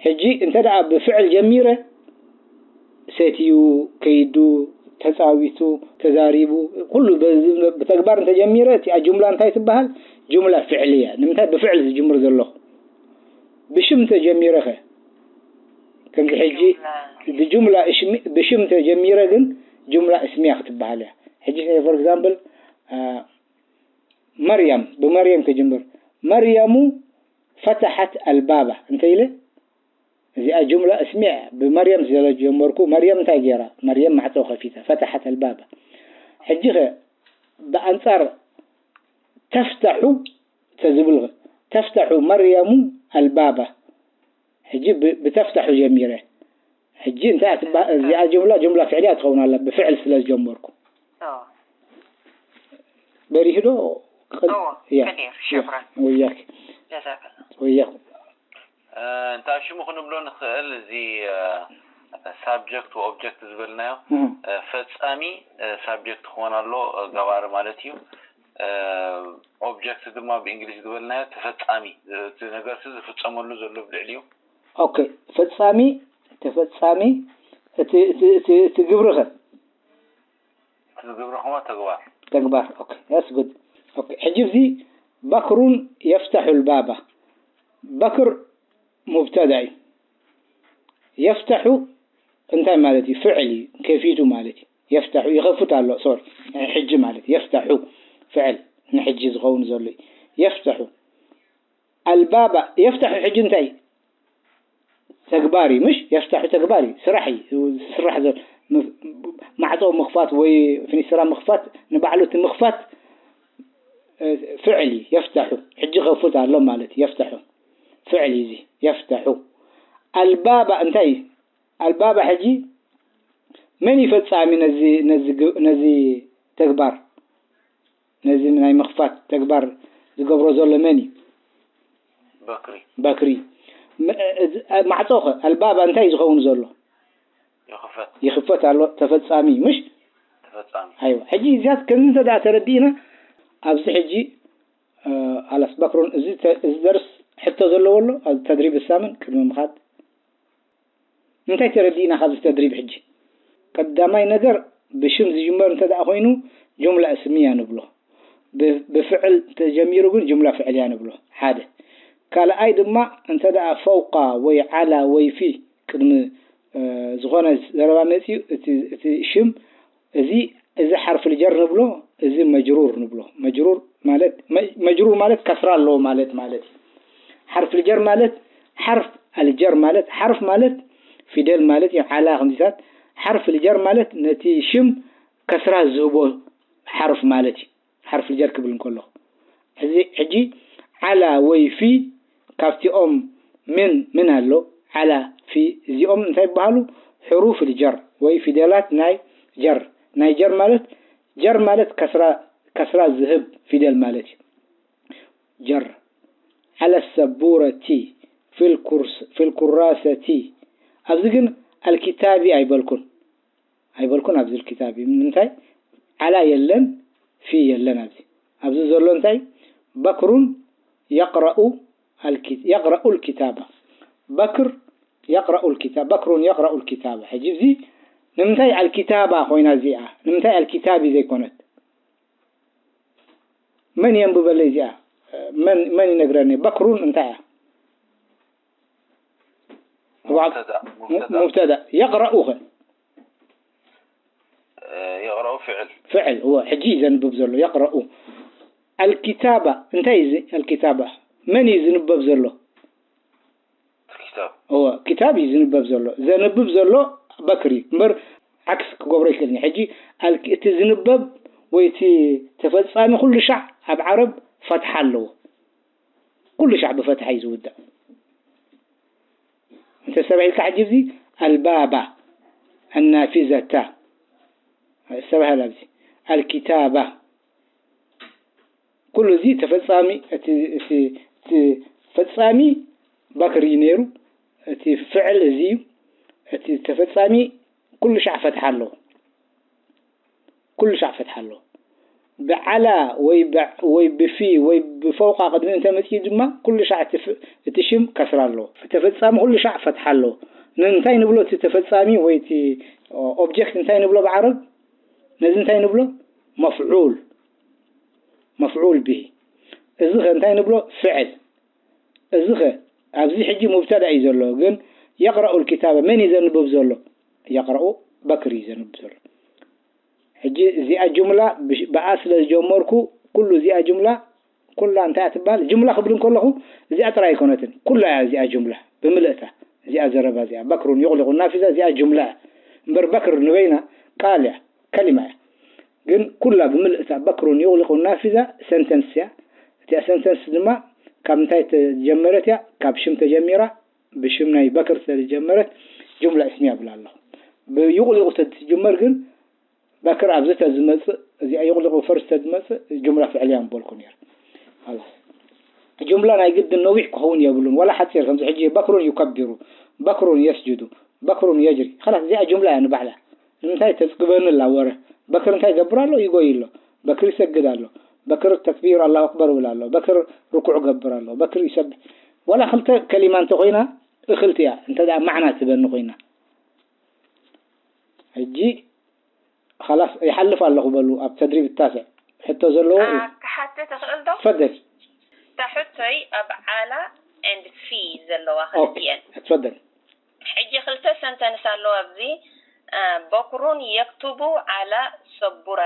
ሕጂ እንተ ደኣ ብፍዕል ጀሚረ ሰትዩ ከይዱ ተፃዊቱ ተዛሪቡ ኩሉ ብተግባር እንተጀሚረ እቲኣ ጁምላ እንታይ ትበሃል ጁምላ ፍዕልያ ንምንታይ ብፍዕል ዝጅምር ዘለኹ ብሽም ተጀሚረ ኸ ከምዚ ሕጂ ብጁምላ ብሽም ተጀሚረ ግን ጁምላ እስሚያ ክትበሃል እያ ሕጂ for example መርያም ብመርያም ክጅምር መርያሙ ፈተሐት ኣልባባ እንተ ኢለ እዚኣ ጁምላ እስሚዕ ብመርየም ስለ ጀመርኩ መርየም እንታይ ገይራ መርየም ማዕፀው ከፊታ ፈተሐት ኣልባባ ሕጂ ኸ ብኣንፃር ተፍተሑ ተዝብል ኸ ተፍተሑ መርየሙ ኣልባባ ሕጂ ብተፍተሑ ጀሚረ ሕጂ እንታይ እዚኣ ጅምላ ጅምላ ፍዕልያ ትኸውን ኣላ ብፍዕል ስለ ዝጀመርኩ በሪህ ዶ ወያክ ወያክ እንታ ሽሙ ክንብሎ ንኽእል እዚ ሳብጀክት ኦብጀክት ዝበልናዮ ፈፃሚ ሳብጀክት ክኾን ኣሎ ገባሪ ማለት እዩ ኦብጀክት ድማ ብእንግሊዝ ዝበልናዮ ተፈፃሚ እቲ ነገር ዝፍፀመሉ ዘሎ ብልዕሊኡ ኦኬ ፈፃሚ ተፈፃሚ እቲ ግብሪ ኸ ዝገብሮ ከማ ተግባር ተግባር ኦኬ that's good ኦኬ ሕጂ እዚ በክሩን የፍተሑ ልባባ በክር ሙብተዳ እዩ የፍተሑ እንታይ ማለት እዩ ፍዕል እዩ ከፊቱ ማለት እዩ የፍተሑ ይኸፍት ኣሎ ሶሪ ሕጂ ማለት የፍተሑ ፍዕል ንሕጂ ዝኸውን ዘሎ እዩ የፍተሑ። ኣልባባ የፍተሑ ሕጂ እንታይ እዩ? ተግባር እዩ፣ ምሽ? የፍተሑ ተግባር እዩ፣ ስራሕ እዩ። ዝስራሕ ዘሎ ም-፣ ማዕጾ ምኽፋት ወይ ፍኒስትራ ምኽፋት፣ ንባዕሉ እቲ ምኽፋት፣ እ፣ ፍዕል እዩ። የፍተሑ፣ ሕጂ ከፍት ኣሎ ማለት እዩ። የፍተሑ ፍዕል እዩ እዚ። የፍተሑ። ኣልባባ እንታይ እዩ? ኣልባባ ሕጂ መን እዩ ፈጻሚ ነዚ፣ ነዚ ግ-፣ ነዚ ተግባር? ነዚ ናይ ምኽፋት ተግባር ዝገብሮ ዘሎ መን እዩ? በክሪ። በክሪ። ም-፣ እዚ፣ እ፣ ማዕጾ ኸ? ኣልባባ እንታይ እዩ ዝኸውን ዘሎ? ይኽፈት። ይኽፈት ኣሎ፣ ተፈጻሚ፣ ምሽ? ተፈጻሚ። ኣይዋ። ሕጂ እዚያት ከምዚ እንተ ደኣ ተረዲእና፣ ኣብዚ ሕጂ፣ እ፣ ኣላስ በክሩን፣ እዚ ተ-፣ እዚ ደርስ ሕቶ ዘለዎ ኣሎ፣ ኣብ ተድሪብ ሳምን ቅድሚ ምኻድ? እንታይ ተረዲእና ካብዚ ተድሪብ ሕጂ? ቀዳማይ ነገር፣ ብሽም ዝጅመር እንተ ደኣ ኮይኑ፣ ጁምላ እስምያ ንብሎ። ብ-፣ ብፍዕል ተጀሚሩ ግን፣ ጁምላ ፍዕልያ ንብሎ። ሓደ። ካልኣይ ድማ፣ እንተ ደኣ ፈውቃ ወይ ዓላ ወይ ፊ ቅድሚ፣ እ፣ ዝኾነ ዘረባ መጺኡ፣ እቲ፣ እቲ ሽም እዚ፣ እዚ ሓርፍ ልጀር ንብሎ፣ እዚ መጅሩር ንብሎ። መጅሩር ማለት፣ መ-፣ መጅሩር ማለት ከስራ ኣለዎ ማለት፣ ማለት እዩ። ሓርፍ ልጀር ማለት፣ ሓርፍ ኣልጀር ማለት፣ ሓርፍ ማለት ፊደል ማለት እዩ። ዓላ ከምዚታት፣ ሓርፍ ልጀር ማለት ነቲ ሽም ከስራ ዝህቦ ሓርፍ ማለት እዩ። ሓርፍ ልጀር ክብል እንከሎ፣ እዚ ሕጂ ዓላ ወይ ፊ ካብቲኦም ምን፣ ምን ኣሎ፣ ዓላ፣ ፊ፣ እዚኦም እንታይ ይበሃሉ? ሕሩፍ ልጀር ወይ ፊደላት ናይ ጀር። ናይ ጀር ማለት፣ ጀር ማለት ከስራ፣ ከስራ ዝህብ ፊደል ማለት እዩ። ጀር። ዓለ ሰቡረቲ፣ ፊል ኩርስ-፣ ፊል ኩራሰቲ። ኣብዚ ግን ኣልኪታቢ ኣይበልኩን። ኣይበልኩን ኣብዚ ኣልኪታቢ። ንምንታይ? ዓላ የለን፣ ፊ የለን ኣብዚ። ኣብዚ ዘሎ እንታይ? በክሩን የቕረኡ ኣልኪ-፣ የቕረኡ ኣልኪታባ። በክር የቕረኡ ኣልኪታ-፣ በክሩን የቕረኡ ኣልኪታባ። ሕጂ እዚ ንምንታይ ኣልኪታባ ኮይና እዚኣ? ንምንታይ ኣልኪታቢ ዘይኮነት? መን የንብበለይ እዚኣ? መን፣ መን ይነግረኒ? በክሩን እንታይ እያ? ሙብተዳ፣ ሙብተዳ። ሙብተዳ። የቕረኡ ኸ? እ፣ የቕረኡ ፍዕል። ፍዕል፣ እወ፣ ሕጂ እዩ ዘንብብ ዘሎ፣ የቕረኡ። ኣልኪታባ፣ እንታይ እዩ እዚ ኣልኪታባ? መን እዩ ዝንበብ ዘሎ? ክታብ። እወ፣ ክታብ እዩ ዝንበብ ዘሎ። ዘንብብ ዘሎ በክር እዩ። እምበር ዓክስ ክገብሮ ይክእልኒ። ሕጂ ኣልክ-፣ እቲ ዝንበብ ወይ እቲ ተፈጻሚ ኩሉ ሻዕ ኣብ ዓረብ ፈትሓ ኣለዎ። ኩሉ ሻዕ ብፈትሓ እዩ ዝውዳእ። እንተ ሰብዒልካ ሕጂ እዚ ኣልባባ፣ ኣናፊዘታ፣ ሰብሃል ኣብዚ፣ ኣልኪታባ። ኩሉ እዚ ተፈጻሚ፣ እቲ፣ እቲ፣ እቲ ፈጻሚ በክር እዩ ነይሩ። እቲ ፍዕል እዚ እዩ። እቲ ተፈጻሚ ኩሉ ሻዕ ፈትሓ ኣለዎ። ኩሉ ሻዕ ፈትሓ ኣለዎ። ብዓላ ወይ ብ-፣ ወይ ብፊ ወይ ብፈውቃ ቅድሚ እንተ መጺኡ ድማ ኩሉ ሻዕ እቲ ፍ-፣ እቲ ሽም ከስራ ኣለዎ። ተፈጻሚ ኩሉ ሻዕ ፈትሓ ኣለዎ። ንምንታይ ንብሎ እቲ ተፈጻሚ ወይ እቲ ኦብጀክት እንታይ ንብሎ ብዓረብ? ነዚ እንታይ ንብሎ? መፍዑል። መፍዑል ብሂ። እዚ ኸ እንታይ ንብሎ? ፍዕል። እዚ ኸ ኣብዚ ሕጂ ሙብተዳ እዩ ዘሎ፣ ግን የቕረኡ ልኪታበ መን እዩ ዘንብብ ዘሎ? የቕረኡ በክር እዩ ዘንብብ ዘሎ። ሕጂ እዚኣ ጁምላ ብሽ-፣ ብኣ ስለ ዝጀመርኩ፣ ኩሉ እዚኣ ጁምላ፣ ኩላ እንታይ እያ ትበሃል? ጁምላ ክብል እንከለኹ እዚኣ ጥራይ ኣይኮነትን፣ ኩላ እያ እዚኣ ጁምላ ብምልእታ። እዚኣ ዘረባ እዚኣ፣ በክሩን ዩቕሊቑ ናፊዛ፣ እዚኣ ጁምላ እያ። እምበር በክር ንበይና ቃል እያ፣ ከሊማ እያ። ግን ኩላ ብምልእታ በክሩን ዩቕሊቑ ናፊዛ ሰንተንስ እያ። እቲኣ ሰንተንስ ድማ ካብ እንታይ ተጀመረት እያ? ካብ ሽም ተጀሚራ፣ ብሽም ናይ በክር ስለ ዝጀመረት ጁምላ እስምያ እብላ ኣለኹ። ብዩቕሊቑ ተትጅመር ግን በክር ኣብዚ ተዝመጽእ፣ እዚኣ ዩቕሊቑ ፈርስ ተዝመጽእ ጁምላ ፍዕልያ ምበልኩ ነይረ። ኸላስ። ጁምላ ናይ ግድን ነዊሕ ክኸውን የብሉን፣ ዋላ ሓጺር፣ ከምዚ ሕጂ በክሩን ዩከቢሩ፣ በክሩን የስጁዱ፣ በክሩን የጅሪ። ኸላስ፣ እዚኣ ጁምላ እያ ንባዕላ። ንምንታይ ተጽግበኒ ኣላ ወረ? በክር እንታይ ይገብር ኣሎ? ይጎይ ኣሎ። በክር ይሰግድ ኣሎ። በክር ተክቢር ኣላሁ ኣክበር ይብል ኣሎ። በክር ርኩዕ ይገብር ኣሎ። በክር ይሰብሕ። ዋላ ክልተ ከሊማ እንተኾይና እኽልቲ እያ፣ እንተ ደኣ ማዕና ትበኒ ኮይና። ሕጂ ኸላስ ይሓልፍ ኣለኹ በሉ፣ ኣብ ተድሪብ ታስዕ ሕቶ ዘለዎ አ፣ እዩ። ክሓትት እኽእል ዶ? ትፈደል። እታ ሕቶይ ኣብ ዓላ ኤንድ ፊ ዘለዋ ኦኬ፣ ክልቲኤን። ትፈደል። ሕጂ ክልተ ሰንተንስ ኣለዋ ኣብዚ፣ አ፣ በክሩን የክቱቡ ዓላ ሰቡራ-፣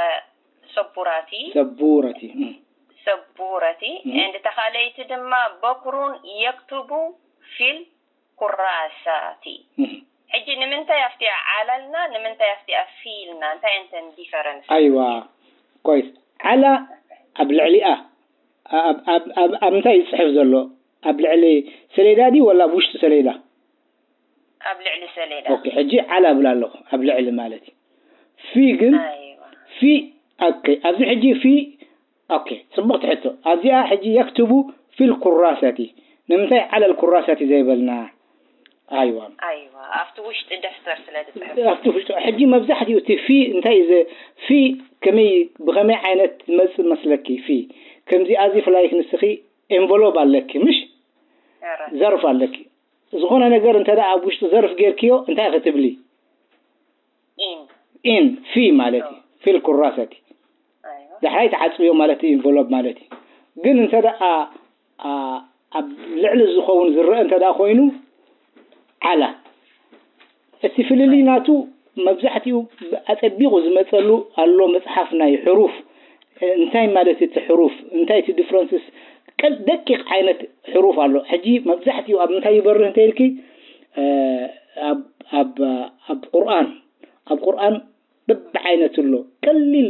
ሰቡራቲ። ሰቡረቲ፣ እም። ሰቡረቲ። And ተኻለይቲ ድማ በኩሩን የክቱቡ ፊል ኩራሳቲ። ሕጂ ንምንታይ ኣብቲ ዓላልና ንምንታይ ኣብቲ ፊልና እንታይ እንተን ዲፈረንስ? ኣይዋ ኮይስ ዓላ ኣብ ልዕሊኣ ኣብ እንታይ ይፅሕፍ ዘሎ? ኣብ ልዕሊ ሰሌዳ ድዩ ወላ ኣብ ውሽጢ ሰሌዳ? ኣብ ልዕሊ ሰሌዳ። ኦኬ ሕጂ ዓላ እብል ኣለኹ ኣብ ልዕሊ ማለት እዩ። ፊ ግን ፊ ኦኬ ኣብዚ ሕጂ ፊ ኦኬ ጽቡቕቲ ሕቶ። ኣብዚኣ ሕጂ የክትቡ ፊል ኩራሰቲ ንምንታይ ዓለል ኩራሰቲ ዘይበልና? ኣይዋ ኣይዋ ኣብቲ ውሽጢ ደፍተር ስለ ዝፅሕፍ ኣብቲ ውሽጢ ሕጂ መብዛሕትኡ እቲ ፊ እንታይ እዩ ዘ- ፊ ከመይ ብኸመይ ዓይነት ዝመፅእ መስለኪ? ፊ ከምዚ ኣዚ ፍላይክ ንስኺ ኤንቨሎፕ ኣለኪ ምሽ ዘርፍ ኣለኪ ዝኾነ ነገር እንተ ደኣ ኣብ ውሽጢ ዘርፍ ጌርክዮ እንታይ ክትብሊ? ኢን ኢን ፊ ማለት እዩ ፊል ኩራሰቲ ዳሕራይ ተዓፅብዮ ማለት እዩ ኢንቨሎፕ ማለት እዩ። ግን እንተ ደኣ ኣብ ልዕሊ ዝኸውን ዝረአ እንተ ደኣ ኮይኑ ዓላ እቲ ፍልልይ ናቱ መብዛሕትኡ ኣፀቢቑ ዝመፀሉ ኣሎ መፅሓፍ ናይ ሕሩፍ እንታይ ማለት እቲ ሕሩፍ እንታይ እቲ ዲፍረንስስ ቀል ደቂቕ ዓይነት ሕሩፍ ኣሎ። ሕጂ መብዛሕትኡ ኣብ ምንታይ ይበርህ እንተ ኢልኪ ኣብ ኣብ ኣብ ቁርኣን ኣብ ቁርኣን በብዓይነቱ ኣሎ። ቀሊል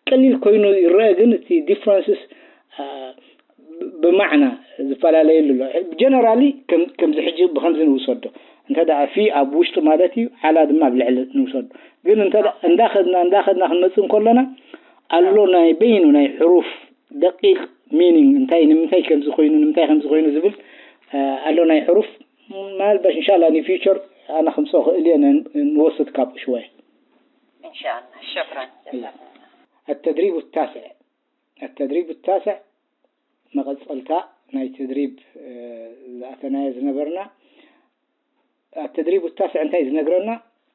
ቀሊል ኮይኑ ይረአ ግን እቲ ዲፍረንስስ ብማዕና ዝፈላለየሉ ኣሎ። ጀነራሊ ከምዚ ሕጂ ብከምዚ ንውሰዶ እንተ ደኣ ፊ ኣብ ውሽጢ ማለት እዩ ዓላ ድማ ኣብ ልዕሊ ንውሰዶ። ግን እንተ እንዳኸድና እንዳኸድና ክንመፅእ እንከለና ኣሎ ናይ በይኑ ናይ ሕሩፍ ደቂቅ ሚኒንግ እንታይ ንምንታይ ከምዚ ኮይኑ ንምንታይ ከምዚ ኮይኑ ዝብል ኣሎ ናይ ሕሩፍ ምናልባሽ እንሻላ ኒ ፊውቸር ኣነ ከምፅኦ ክእል እየ ንወስድ ካብ ሽወይ እንሻላ ሸክራን التدريب التاسع التدريب التاسع መቐፀልታ ናይ ተድሪብ ዝኣተናዮ ዝነበርና التدريب التاسع እንታይ ዝነግረና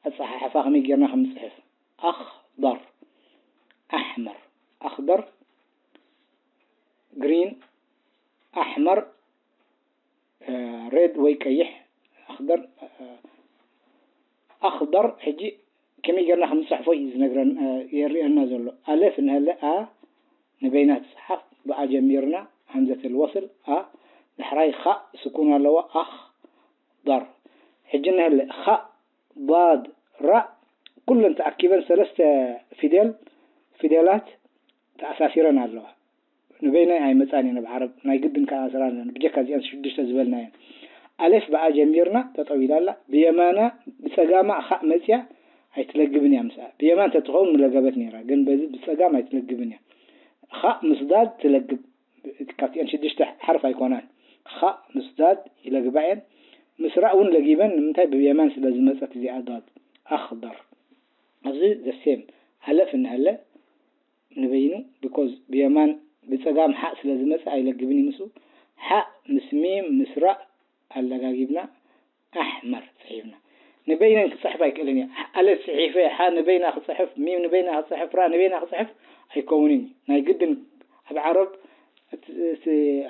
ኣፀሓሕፋ ከመይ ጌርና ከም ንፅሕፍ ኣኽضር ኣሕመር ኣኽضር ግሪን ኣሕመር ሬድ ወይ ቀይሕ ኣኽضር ኣኽضር ሕጂ ከመይ ጌርና ከም ንፅሕፎ እዩ ዝነግረና የርእየና ዘሎ ኣለፍ እንሀለ ኣ ንበይና ትፅሓፍ ብኣ ጀሚርና همزة الوصل ኣ ዳሕራይ ኻእ ስኩን ኣለዋ ኣኽضር ሕጂ እንሀለ ኻእ ضاد ራእ ኩለን ተኣኪበን ሰለስተ ፊደል ፊደላት ተኣሳሲረን ኣለዋ ንበይነይ ኣይመፃን እየን ኣብ ዓረብ ናይ ግድን ከኣስራ ኣለኒ ብጀካ እዚኣን ሽዱሽተ ዝበልናየን ኣሌፍ ብኣ ጀሚርና ጠጠው ኢላ ኣላ ብየማና ብፀጋማ ኻእ መፅያ ኣይትለግብን እያ ምስኣ ብየማን ተትኸውን ምለገበት ነይራ ግን በዚ ብፀጋም ኣይትለግብን እያ ኻእ ምስ ዳድ ትለግብ ካብቲአን ሽዱሽተ ሓርፍ ኣይኮናን ኻእ ምስ ዳድ ይለግባ እየን ምስ ራእ እውን ለጊበን ንምንታይ ብየማን ስለ ዝመፀት እዚኣ ዳድ ኣኽደር ኣብዚ ዘሴም ኣለፍ እንሀለ ንበይኑ because ብየማን ብፀጋም ሓእ ስለ ዝመፀ ኣይለግብን እዩ ምስኡ ሓእ ምስ ሚም ምስ ራእ ኣለጋጊብና ኣሕመር ፅሒፍና ንበይነን ክፅሕፍ ኣይክእልን እየ ኣለፍ ፅሒፈ ሓ ንበይና ክፅሕፍ ሚም ንበይና ክፅሕፍ ራ ንበይና ክፅሕፍ ኣይከውንን እዩ ናይ ግድን ኣብ ዓረብ እቲ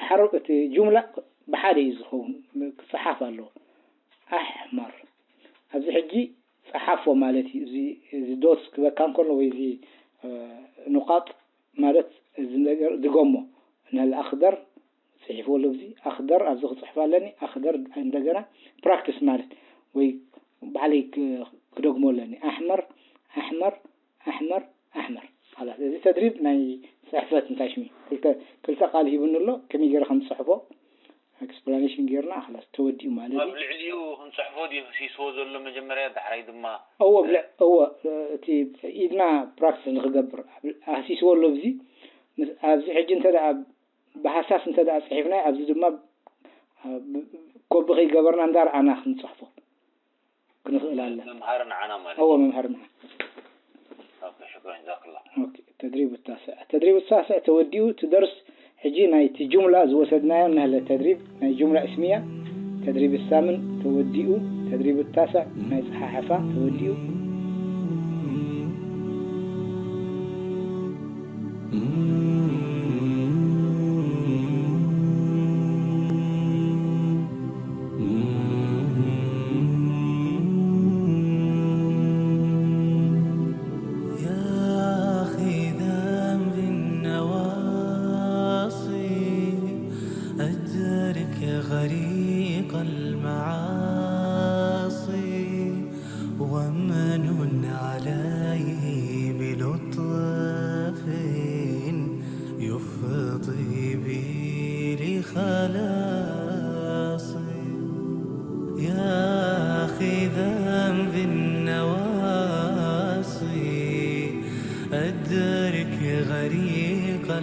ሓረብ እቲ ጁምላ ብሓደ እዩ ዝኸውን ክፅሓፍ ኣለዎ ኣሕመር ኣብዚ ሕጂ ፀሓፎ ማለት እዩ እዚ እዚ ዶት ክበካ እንከሎ ወይ እዚ ኑቃጥ ማለት እዚ ነገር ድገሞ ንህል ኣኽደር ፅሒፍዎ ኣሎ እዚ ኣኽደር ኣብዚ ክፅሕፍ ኣለኒ ኣኽደር እንደገና ፕራክቲስ ማለት ወይ ባዕለይ ክደግሞ ኣለኒ ኣሕመር ኣሕመር ኣሕመር ኣሕመር ላስ እዚ ተድሪብ ናይ ፅሕፈት እንታይ ሽሚ ክልተ ቃል ሂብኒ ኣሎ ከመይ ገይረ ከም ዝፅሕፎ ኤክስፕላኔሽን ጌርና ክላስ ተወዲኡ ማለት ኣብ እዩ። ልዕሊኡ ክንፅሕፎ ድዩ ህሲስዎ ዘሎ መጀመርያ ዳሕራይ ድማ እወ ብልዕ እወ እቲ ኢድና ፕራክቲስ ንክገብር ኣህሲስዎ ኣሎ እዚ ኣብዚ ሕጂ እንተ ደኣ ብሃሳስ እንተ ደኣ ፅሒፍናዮ ኣብዚ ድማ ኮቢ ከይገበርና እንዳርኣና ክንፅሕፎ ክንኽእል ኣለና። መምሃሪ ንዓና ማለት እወ መምሃሪ ንዓና። ኦኬ ሽኩረን ጀዛክላ። ኦኬ ተድሪብ ታስዕ ተድሪብ ታስዕ ተወዲኡ እቲ ደርስ ሕጂ ናይቲ ጁምላ ዝወሰድናዮ እናህለ ተድሪብ ናይ ጁምላ እስምያ ተድሪብ ሳምን ተወዲኡ ተድሪብ ታስዕ ናይ ፀሓሕፋ ተወዲኡ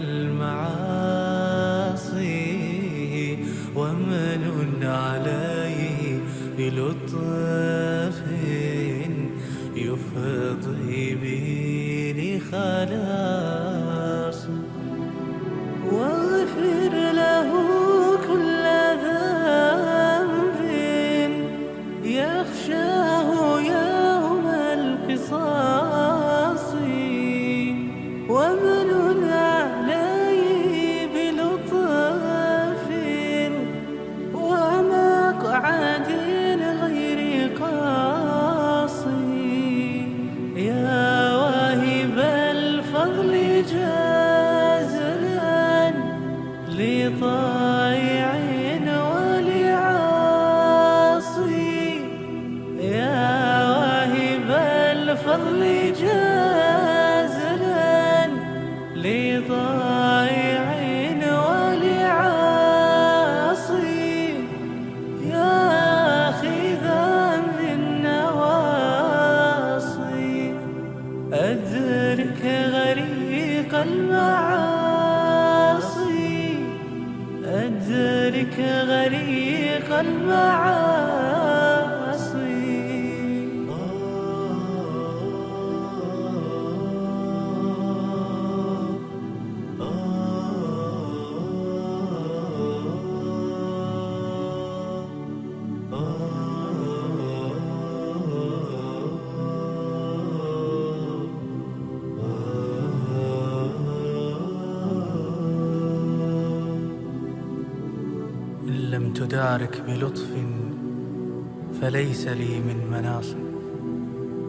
المعاصي ومن عليه بلطف يفضي بي لخلاص. واغفر له كل ذنب يخشاه يوم القصاص. ومن عليه بلطف ومقعد غير قاص. يا واهب الفضل جازلا لطائع ولعاصي. يا واهب الفضل جازلا لطائع ولعاصي. يا أخي ذنب النواصي، أدرك غريق المعاصي، أدرك غريق المعاصي. إن لم تدارك بلطف فليس لي من مناص.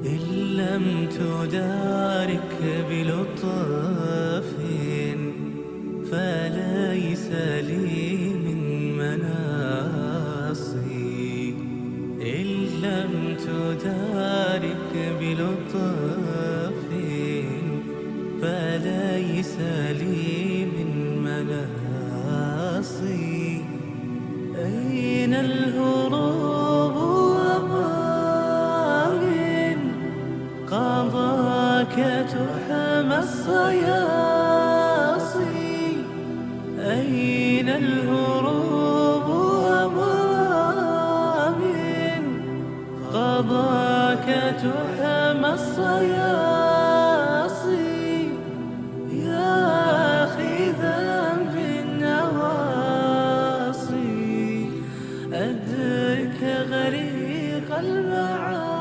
إن لم تدارك بلطف فليس لي من مناص. إن لم تدارك بلطف فليس لي من مناص. أين الهروب وما من قضاك تحمى الصياصي. أين الهروب وما من قضاك تحمى الصياصي. يا أخي ذنب النواصي، أدرك غريق المعاصي.